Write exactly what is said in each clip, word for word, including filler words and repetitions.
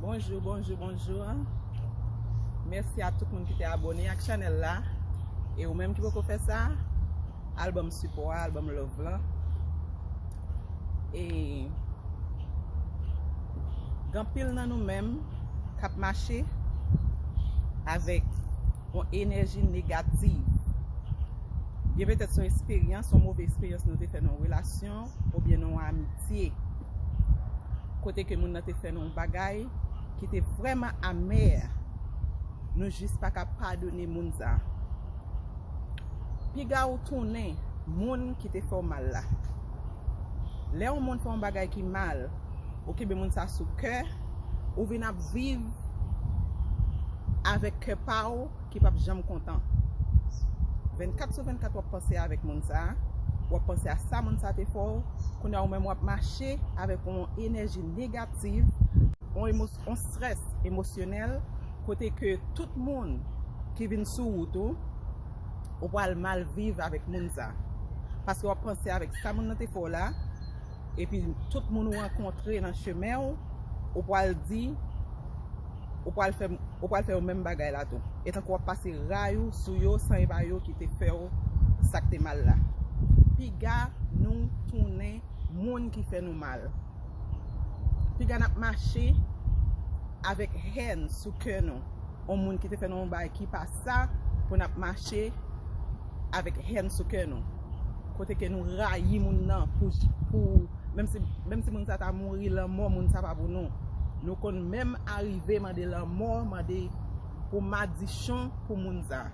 Bonjou, bonjou, bonjou. Mèsi a tout moun ki te abòne ak chanèl la. E ou menm ki poko fè sa, al ban m sipò a, al ban m love lan. E gen anpil nan nou menm k ap mache avèk yon enèji negativ. Byen petèt se yon eksperyans, yon move eksperyans nou te fè nan yon relasyon oubyen nan yon amitye. Kote ke moun nan te fè nou yon bagay ki te vrèman amè. Nou jis pa ka padone moun sa. Piga ou tounen moun ki te fè w mal la. Lè yon moun fè yon bagay ki mal, ou kenbe moun sa sou kè, ou vin ap viv avèk kè pa w ki p ap janm kontan. Vennkat sou vennkat w ap panse avèk moun sa, w ap panse a sa moun sa te fè w, kounye a ou menm w ap mache avèk yon enèji negativ, yon emo-, yon strès emosyonèl, kote ke tout moun ki vin sou wout ou, ou pral mal viv avèk moun sa. Paske w ap panse avèk sa moun nan te fè w la, epi tout moun ou rankontre nan chemen w, ou pral di, ou pral fè, ou pral fè yo menm bagay la tou. E tankou w ap pase ray ou sou yo san e pa yo ki te fè w sa k te mal la. Piga nou tounen moun ki fè nou mal. Piga n ap mache avèk hèn sou kè nou. Yon moun ki te fè nou yon bagay ki pa sa, pou n ap mache avèk hèn sou kè nou. Kote ke nou rayi moun nan pou, pou, menm si, menm si moun sa ta mouri, lanmò moun sa pa pou nou. Nou konn menm arive mande lanmò, mande pou madichon pou moun sa.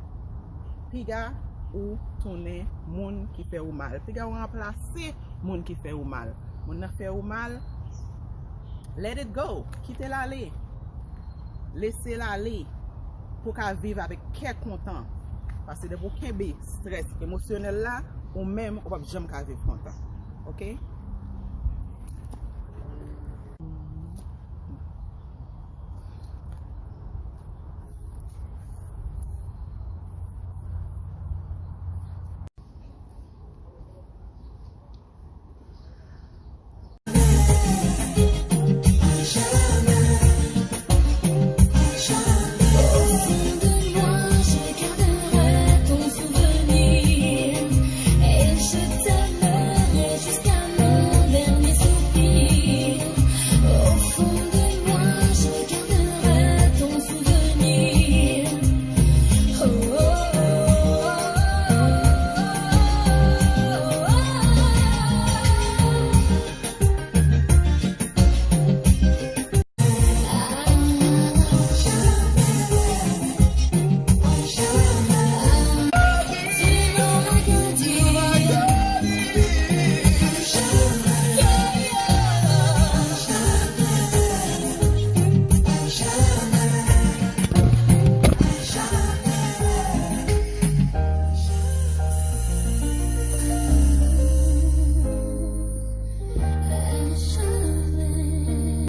Piga ou tounen moun ki fè ou mal. Piga ou ranplase moun ki fè ou mal. Moun nan fè ou mal, let it go. Kite l ale. Lese l ale. Pou w ka viv avèk kè kontan. Paske depi w kenbe strès emosyonèl la, ou menm ou p ap janm ka viv kontan. Oke?